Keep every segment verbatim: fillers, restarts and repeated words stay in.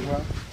Buenas.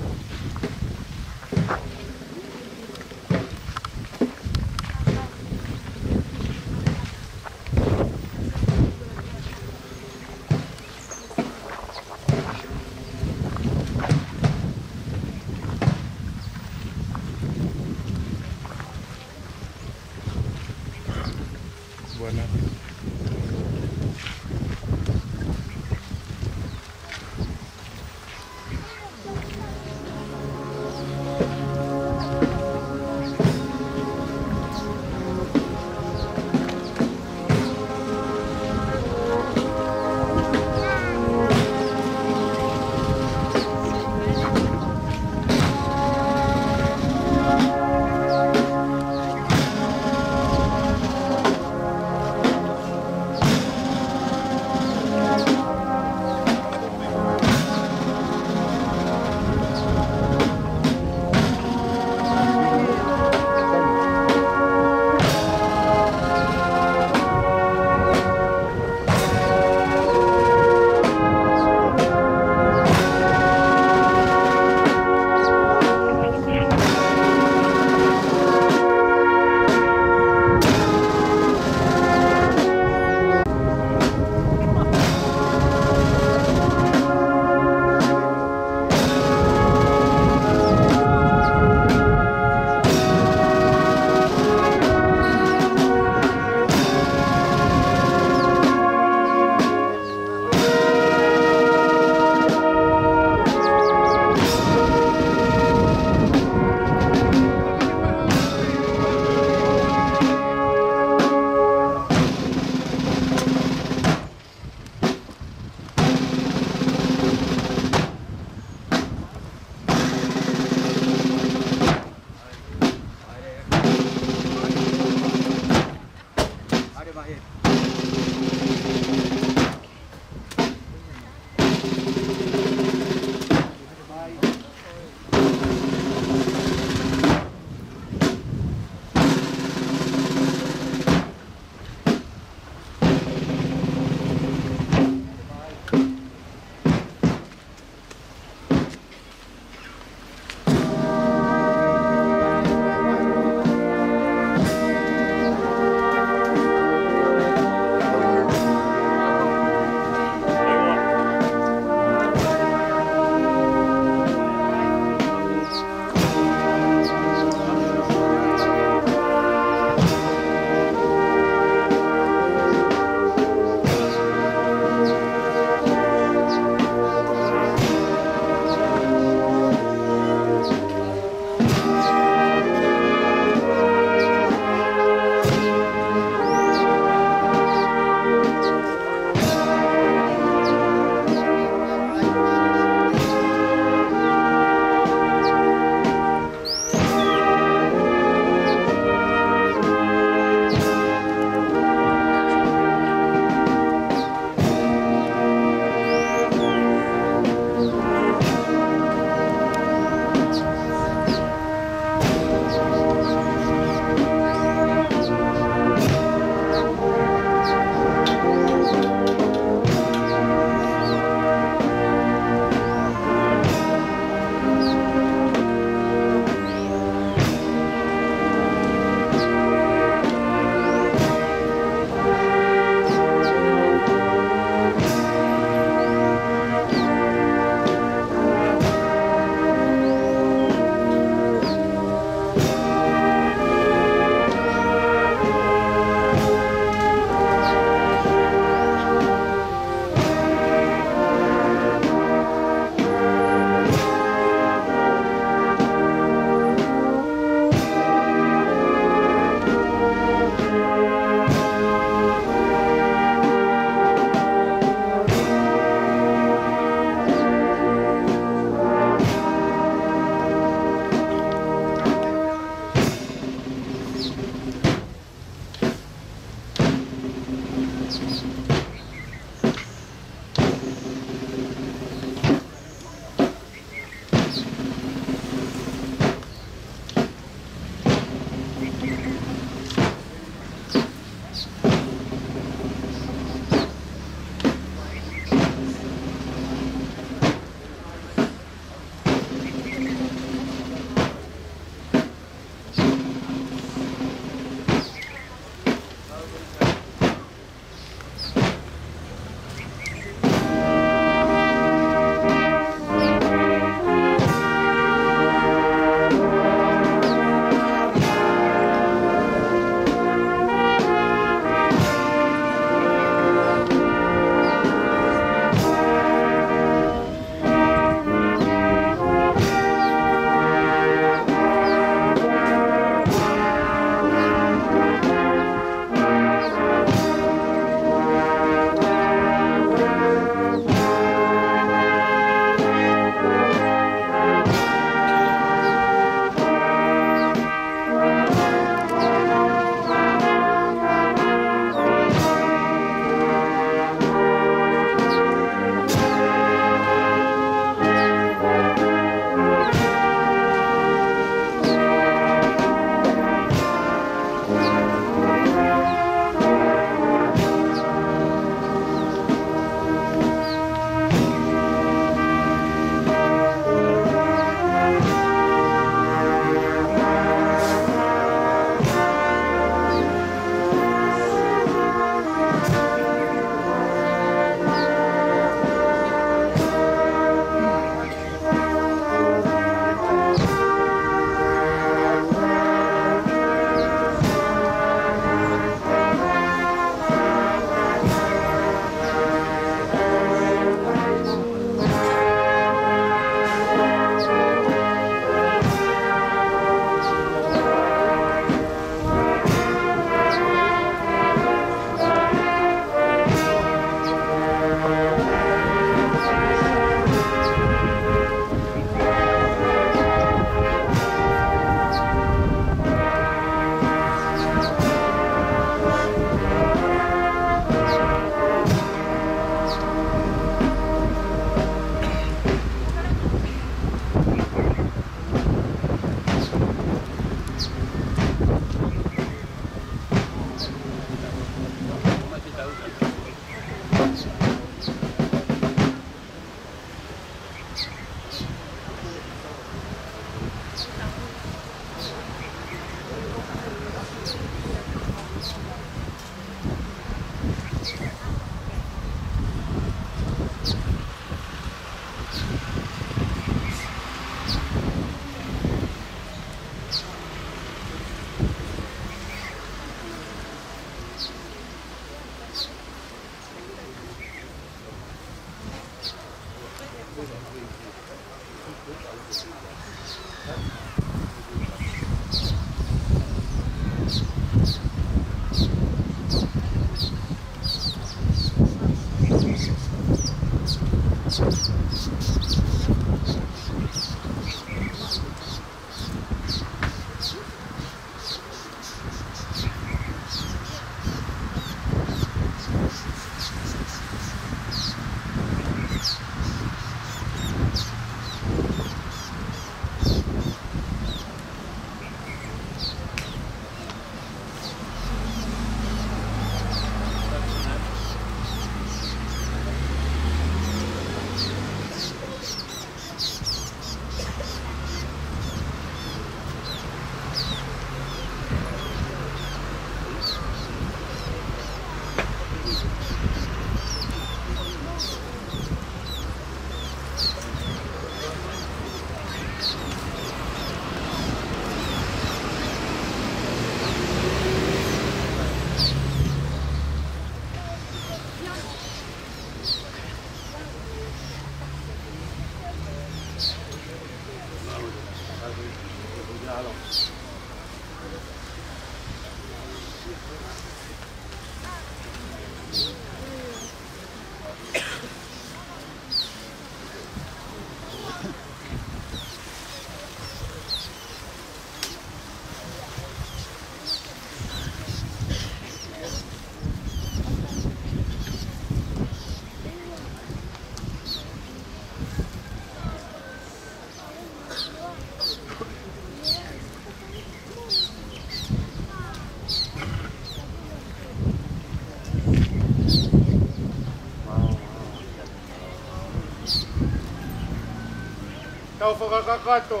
Tau fakakakato,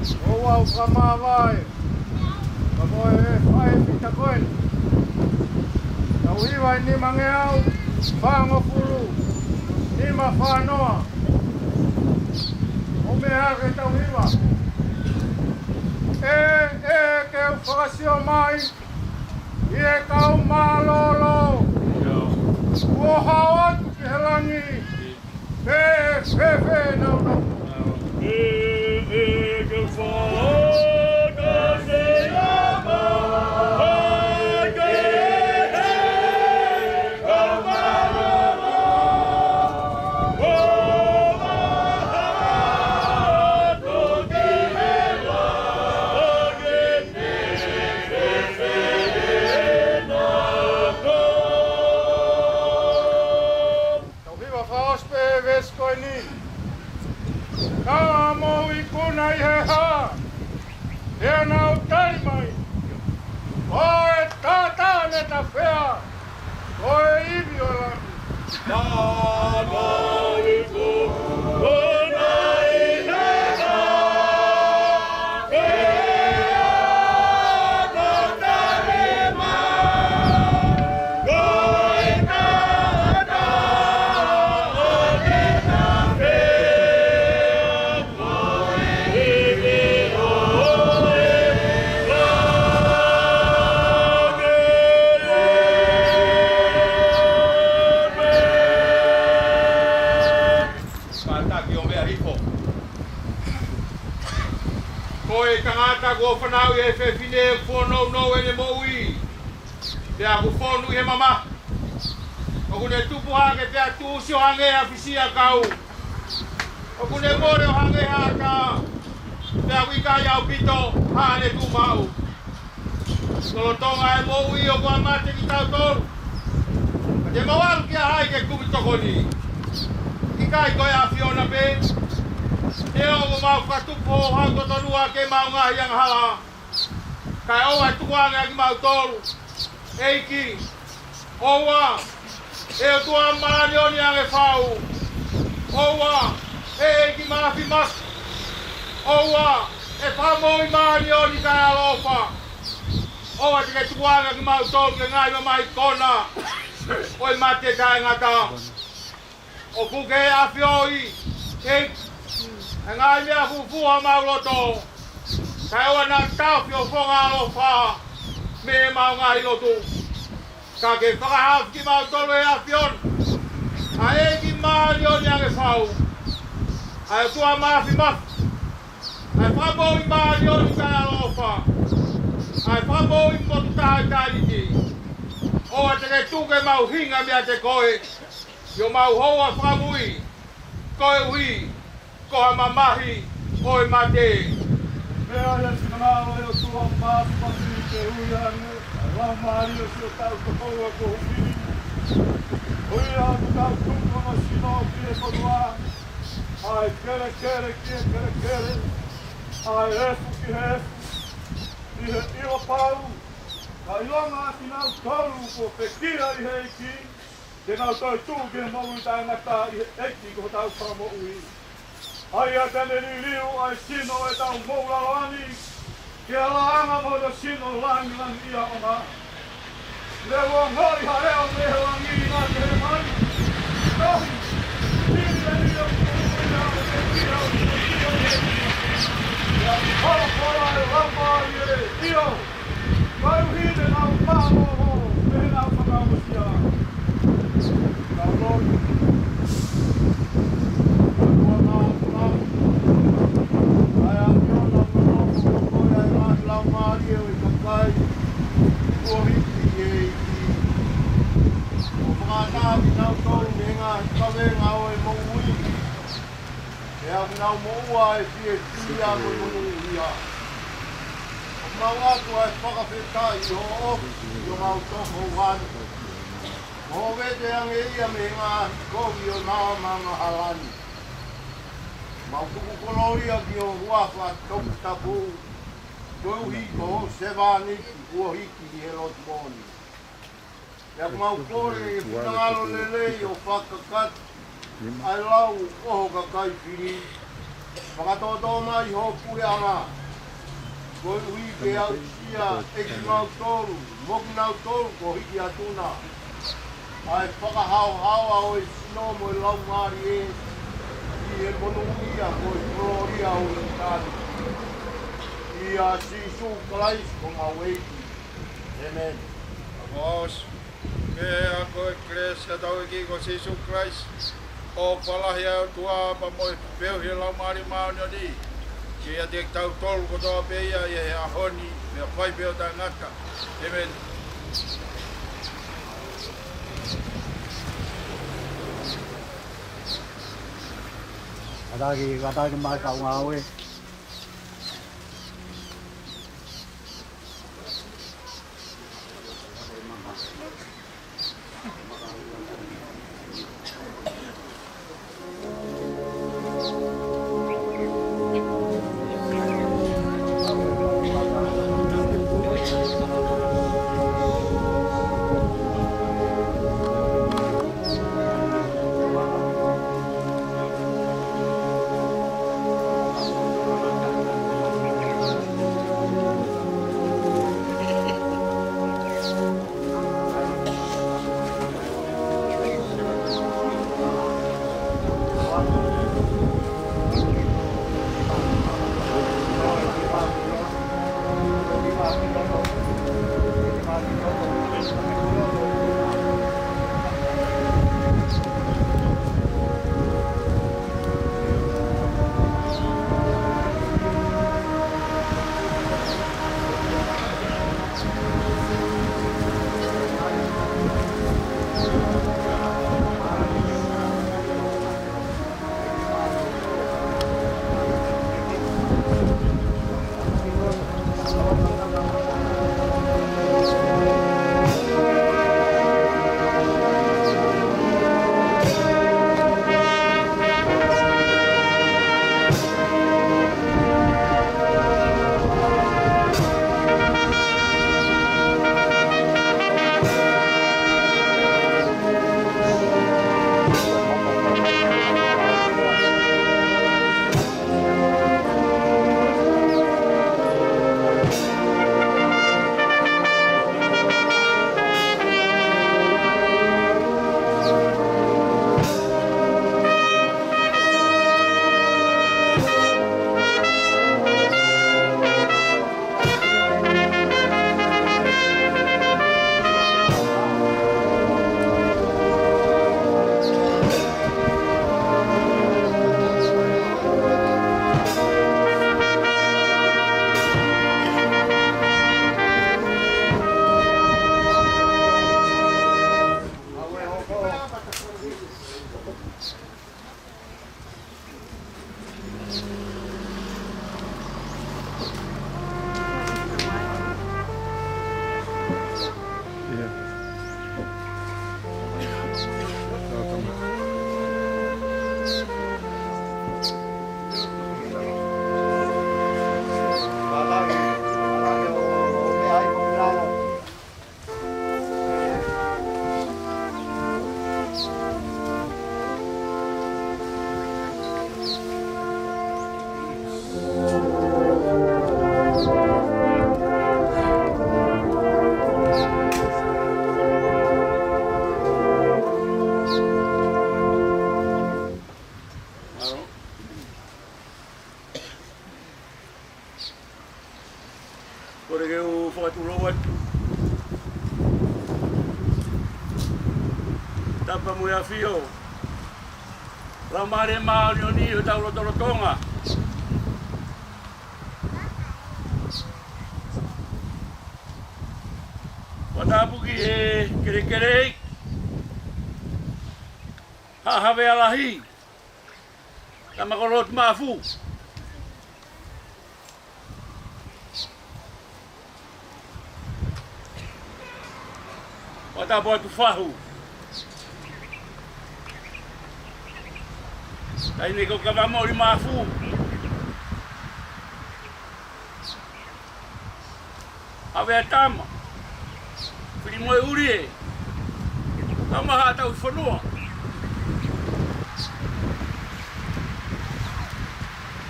ʻo ʻoua ʻe fakamāvae, ka ko e faʻē fita ko eni. Tau hiva ʻe nimangeau fāngofulu, nima fā noa. ʻO meʻa ke tau hiva. ʻE, ʻe, ke u fakasio mai, ʻi he kau mālōlō, kuo hao atu ki he langi, pea fēfē ʻenau nofo. Tau hiva fakaʻosi pē veesi ko eni. Ka mou ikuna ʻi he hā, pea nau tali mai, ko e tātāne tafea, ko e ivi ʻo e langi. Ka mou ikuna ʻi he hā, pea nau tali mai, ko e tātāne tafea, Kātaki ʻo meʻa hifo. Ko e tangata kuo fanauʻi ʻe he fefine kuo nounou ʻene moʻui, pea kuo fonu ʻi he mamahi. ʻOku ne tupu hake pea tuʻusi ʻo hangē ha fisiʻakau. ʻOku ne mole ʻo hangē ha ʻatā, pea ʻoku ʻikai ʻaupito haʻane tuʻumaʻu. Lolotonga e moʻui ʻoku mate kitautolu. Ka te mau ʻalu kia hai ke kumi tokoni? ʻIkai ko e ʻAfiona pē? Neongo ʻoku mau fakatupu houhau totonu ʻaki ʻemau ngaahi angahala, kae ʻoua ʻe tukuange ʻa kimautolu. ʻEiki, ʻoua, ʻe ʻOtua māʻoniʻoni ange fau. ʻOua, ʻe ʻEiki Māfimafi. ʻOua, ʻe Fakamoʻui māʻoniʻoni kae ʻaloʻofa. ʻOua te ke tukuange ʻa kimautolu ki he ngaahi mamahi kona ʻo e mate taʻengata. ʻOku ke ʻafioʻi, ʻEiki, ʻa e ngaahi meʻa fufū ʻo homau loto. Kae ʻoua naʻa taʻofi ho fofonga ʻaloʻofa mei heʻemau ngaahi lotu. Ka ke fakahaofi kimautolu ʻe ʻAfiona, ʻa e ʻEiki māʻoniʻoni ange fau, ʻa e ʻOtua Māfimafi, ʻA e Fakamoʻui māʻoniʻoni kae ʻaloʻofa, ʻa e Fakamoʻui motu taha ʻo e Tāniti, ʻoua te ke tuku ke mau hinga meiate koe, ʻi homau houa fakamuʻi, koeʻuhi ko ha mamahi ʻo e mate. Pea ʻi he finangalo ʻo e ʻOtua Māfimafi ke ui ange ʻa e laumālie ʻo siʻotau tokoua ko Hufini, ko ia ʻoku tau tuku hono sino ki he fonua, ʻa e kelekele ki he kelekele, ʻa e efu ki he efu, ʻi he ʻilo pau, kae ʻilonga ʻa kinautolu kuo pekia ʻi he ʻEiki, te nau toe tuʻu ki he moʻui taʻengata ʻi he ʻEiki ko hotau Fakamoʻui. ʻA ia te ne liliu ʻa e sino ʻo ʻetau moʻulaloa ni ki he laʻanga mo hono sino langilangiʻia ʻaʻana. Leva ngari ha leʻo mei he langi ʻo aʻu ki he manu. Tohi, hili e liliu ʻo e moʻui ʻa e ʻEiki ʻo e ʻEiki. Ia ki holo kola e laumālie ʻio. Koeʻuhi te nau maʻu ʻo, te nau fakaʻosia. Kau lotu. Kau lotu. ʻA e ʻAfiona, ʻoku nofo ʻia koe ʻa e ngaahi laumālie ʻo e kakai kuo hiki ʻi he ʻEiki. ʻO fakaʻatā kinautolu mei he ngaahi kavenga ʻo e moʻui. Pea ʻoku nau moʻua ʻa e fiefia mo e monūʻia. ʻOku mau ʻatu ʻa e fakafetaʻi ʻi hoʻo ʻofa ki homau tokoua ni. Mo hoʻo vete ange ia mei he ngaahi kovi ʻo e maama angahala ni. Mau tuku kolōlia ki ho huafa toputapu, koeʻuhi ko hoʻo sevāniti kuo hiki ʻi he lotu moʻoni. Pea ʻoku mau kole ʻi he finangalo lelei ʻo fakakakato ʻa e lau ʻo ho kakai fili. Fakatōtō mai ho puleʻanga, koeʻuhi ke aʻusia ʻe kimautolu mo kinautolu kuo hiki atu na ʻa e fakahaohaoa ʻo e sino mo e laumālie ʻi he monūʻia mo e kolōlia ʻo ʻitāniti. ʻIa Sīsū Kalaisi ko homau ʻEiki. ʻĒmeni. Pea ko e kelesi ʻa hotau ʻEiki ko Sīsū Kalaisi, ʻofa lahi ʻa e ʻOtua, pea mo e feohi ʻa e Laumālie Māʻoniʻoni, ke ʻiate kitautolu kotoa pē ia ʻi he ʻaho ni, pea fai pē ʻo taʻengata. ʻĒmeni. Kātaki, kātaki mai kau ngāue. Tapa mo e ʻAfio. Laumālie Māʻoniʻoni ʻo hotau lotolotonga. Fakatapu ki he kelekele, Haʻa Havea Lahi, Tama ko Lord Mafu. Fakatapu atu Fahu. Taʻahine ko Kavamoʻoli Mafu. Havea Tama. Fili mo e ʻuli ē. Tama haʻa tau fonua.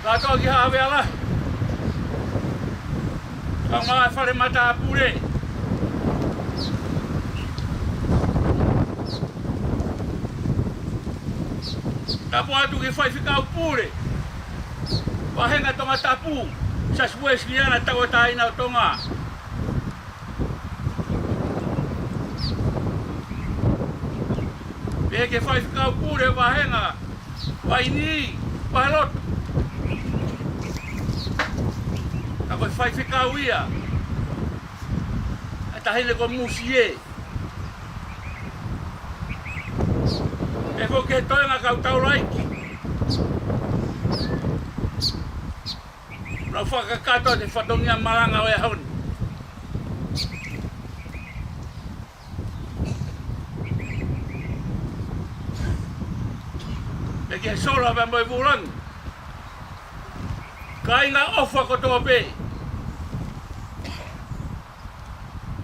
Kātoa ki Haʻa Havea Lahi. Tama e fale matāpule. Tapu atu ki he faifekau pule. Vāhenga Tongatapu, Siasi Uēsiliana Tauʻatāina ʻo Tonga. Pehē ki he faifekau pule vāhenga Vaini, Vaheloto. Ka ko e faifekau ia ʻa e taʻahine ko Musie. Pehē foki ki he toenga kau taulaʻeiki. Nau fakakakato atu e fatongia malanga ʻo e ʻaho ni. Pehē ki he sola pea mo e vūlangi. Kāinga ʻofa kotoa pē.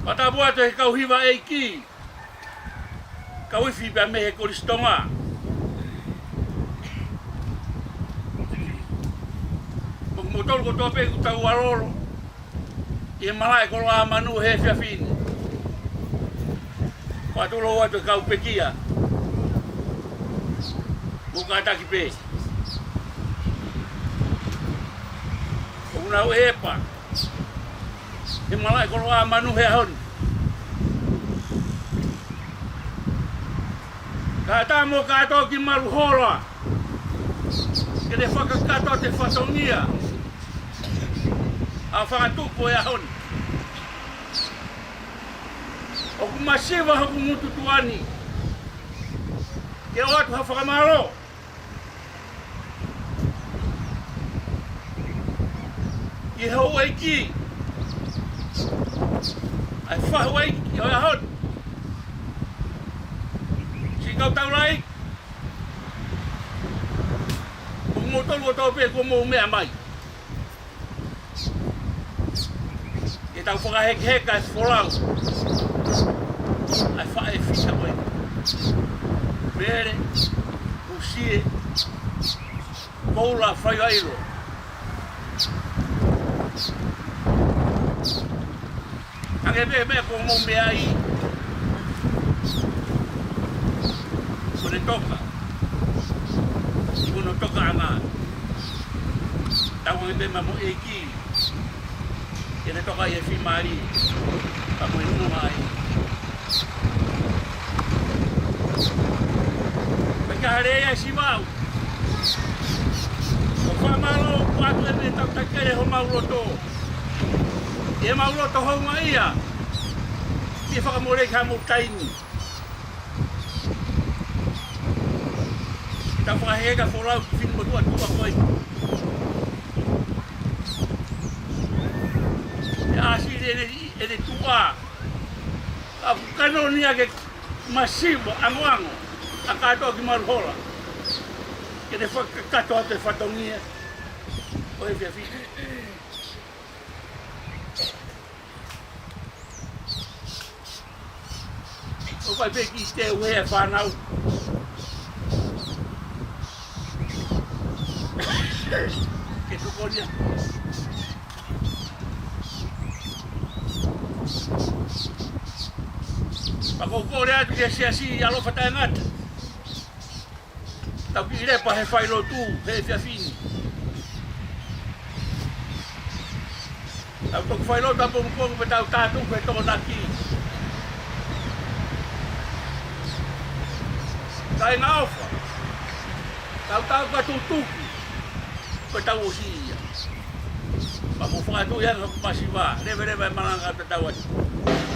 Fakatapu atu ki he kau hiva ʻeiki. Kau ifi pea mei he Kolisi Tonga. Mo kimoutolu kotoa pē ʻoku tau ʻalolo ʻi he malaʻe koloa manu he efiafi ni. Fakatulou atu e kau pekia. Mou kātaki pē. ʻOku nau ʻepa he malaʻe koloa manu he ʻaho ni. Kātaki mo kātoa ki Maluhola ke ne fakakakato atu e fatongia ʻa e fanga tupu ʻo e ʻaho ni. ʻOku masiva hoku ngutu tuʻa ni ke ʻoatu ha fakamālō ki he houʻeiki, ʻa e fahu ʻeiki ʻo e ʻaho ni, siʻi kau taulaʻeiki, mo kimoutolu kotoa pē kuo mou meʻa mai. Ke tau fakahekeheka e folau ʻa e faʻē fisa ko ē, Mele Musie Koula Faivailo. Hangē pē meʻa kuo mou meʻa ai, kuo ne toka, kuo ne toka ʻana. Tau hangē pē meʻa mo e ʻEiki, ke ne toka ʻi he fiemālie, pea mo e nonga ai. Pea ka hale ia si mau. ʻOku fakamālō atu ʻene tautakele homau loto. ʻI heʻemau loto houngaʻia, ke fakamoleki hamou taimi. Tau fakaheka folau ki he finemotuʻa tuʻa ko ē. ʻE ʻasi ʻene, ʻene tuʻa. Ka ʻoku kanoni ake masiva ʻangoʻango ʻa kātoa ki Maluhola ke ne fakakakato atu e fatongia ʻo e efiafi ni. ʻOku ʻi ai pē kiʻi teu he fānau ke tokoni atu. Pea ʻoku ou kole atu ki he siasi ʻi ʻAlofa Taʻengata, tau kiʻi lepa he failotu he efiafi ni. Tau toki failotu ʻapongipongi pea tau tātuku he Tokonaki. Kāinga ʻofa, tau tau ka tutuki, ko e tau ʻosi ia. Pea mou fakatui ange hoku masiva, leveleva e malanga ka tatau atu.